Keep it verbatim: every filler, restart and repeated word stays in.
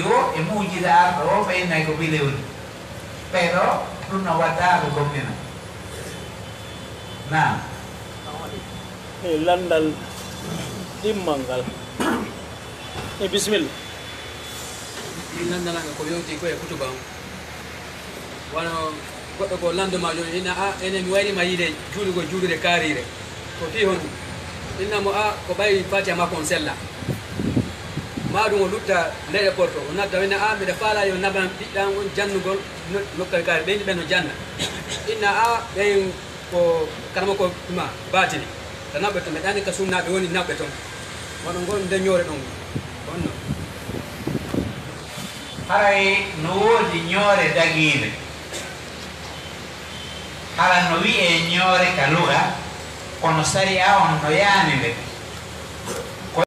Wo e mu'jiza arɗo o, ɓe innay ko bidewni. Ɓee ɗoo, ɗun no waɗɗaa ko gomɗina. Naam. E lanndal ɗimmal ngal. E bisimilla. Min lanndana ɓe ko yowti ko e kutuba on. Wano goɗɗo ko lanndo maa jooni, inna, "A, enen mi wayliima yiide juulugol juulude kaariire. Ko fii honɗun?" Inna mo, "A, ko ɓay faatiha makko on sella." Maa ɗun o lutta leyɗe Porto, o natta, o inna, "A, miɗa faalaa yo naban ɓiɗɗo an on jannugol no-, nokkale kaari, ɓen ɓe no janna." Inna, "A, ɓen ko karamoko ma baatini. Ka naɓɓe ton, ɓe ɗaani ka sunnaaɓe woni naɓɓe ton." Wano ngol nde ñoore ɗon, honno? Haray no woodi ñoore dagiinde. Hara no wi'ee ñoore ka luga, kono sari'a on no yaani nde.